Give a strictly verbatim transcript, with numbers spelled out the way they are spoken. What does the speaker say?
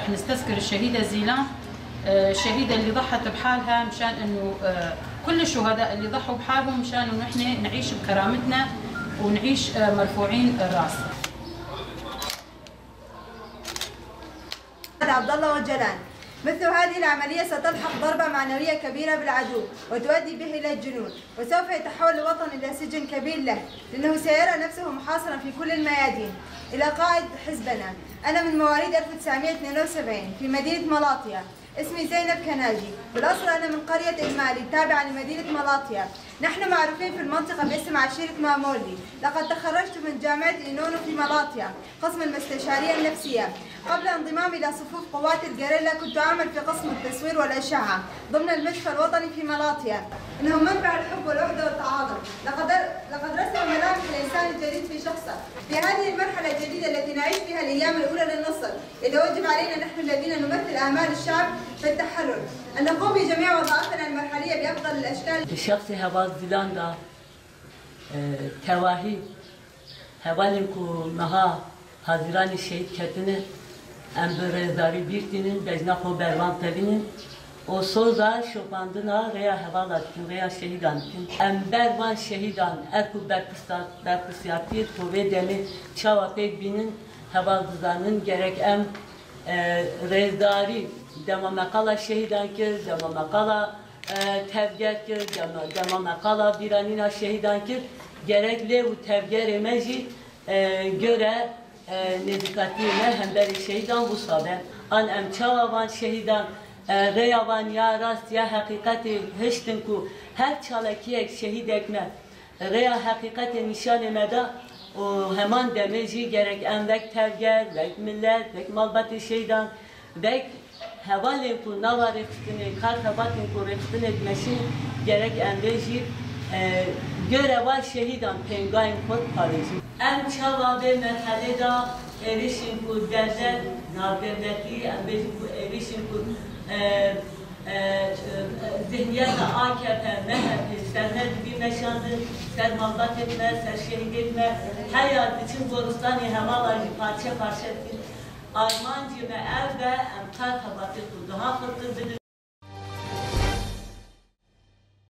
نستذكر الشهيدة زيلان، آه، الشهيدة اللي ضحت بحالها مشان إنه، آه، كل الشهداء اللي ضحوا بحالهم مشان إنه نحن نعيش بكرامتنا ونعيش، آه، مرفوعين الراس. عبد الله وجلان. مثل هذه العملية ستلحق ضربة معنوية كبيرة بالعدو وتؤدي به إلى الجنون، وسوف يتحول الوطن إلى سجن كبير له، لأنه سيرى نفسه محاصرا في كل الميادين. إلى قائد حزبنا: أنا من مواليد ألف وتسعمية واثنين وسبعين في مدينة ملاطيا. اسمي زينب كناجي، بالأصل أنا من قرية المالي التابعة لمدينة ملاطيا. نحن معروفين في المنطقة باسم عشيرة مامولي. لقد تخرجت من جامعة إينونو في ملاطيا، قسم المستشارية النفسية. قبل انضمامي إلى صفوف قوات الجريلا كنت أعمل في قسم التصوير والأشعة ضمن المشفى الوطني في ملاطيا. إنهم منبع الحب والوحدة والتعاطف. لقد، لقد رسم ملامح الإنسان الجديد في شخصه. في هذه المرحلة الجديدة التي نعيش فيها الأيام الأولى للنصر، يتوجب علينا نحن الذين نمثل آمال الشعب في التحرر أن نقوم بجميع وظائفنا المرحلية بأفضل الأشكال. Di şexsê Heval Zîlan de, e, tevahî hevalên ku niha Haziranê şehîd ketine, em bi rêzdarî bîr tînin, bejna xwe bervan tevînin û soza şopandina rêya hevala dikin, rêya şehîdan dikin. Em ber van şehîdan, erk û berpirsa-, berpirsiyartiyê ku vê demê çawa pêk bînin, heval dizanin, gerek em, e, rêzdarî dema me qala şehîdan kir, dema me qala, e, tevger kir, dema, dema me qala bîranîna şehîdan kir, gerek lêv û tevgerê me jî, e, göre, e, nêzîkatiyê me hemberî şehîdan wisa be. An em çawa van şehîdan, e, rêya van ya rast ya heqîqetê hiştin ku her çalakiyek şehîdek me rêya heqîqetê nîşanê me da û heman demê jî gerek em wek tevger, wek milet, wek malbatê şehîdan, wek hevalên ku nava rêxistinê, kar xebatên ku rêxistinê dimeşin, gerek em vê jî, e, göre van şehîdan pêngayên xwe diparêzin. Em çawa vê merhelê de êrişên ku devlet, navdewletî, em bêjin ku êrişên ku, e, e, e, zihniyeta A K P, M H P ser me dibî meşandin, ser malbatên me, ser şehîdên me, heya diçin goristanê hevala jî parçe parçe dikin. Armancê me ev be, em kar xebatê xwe daha xirtir bidin.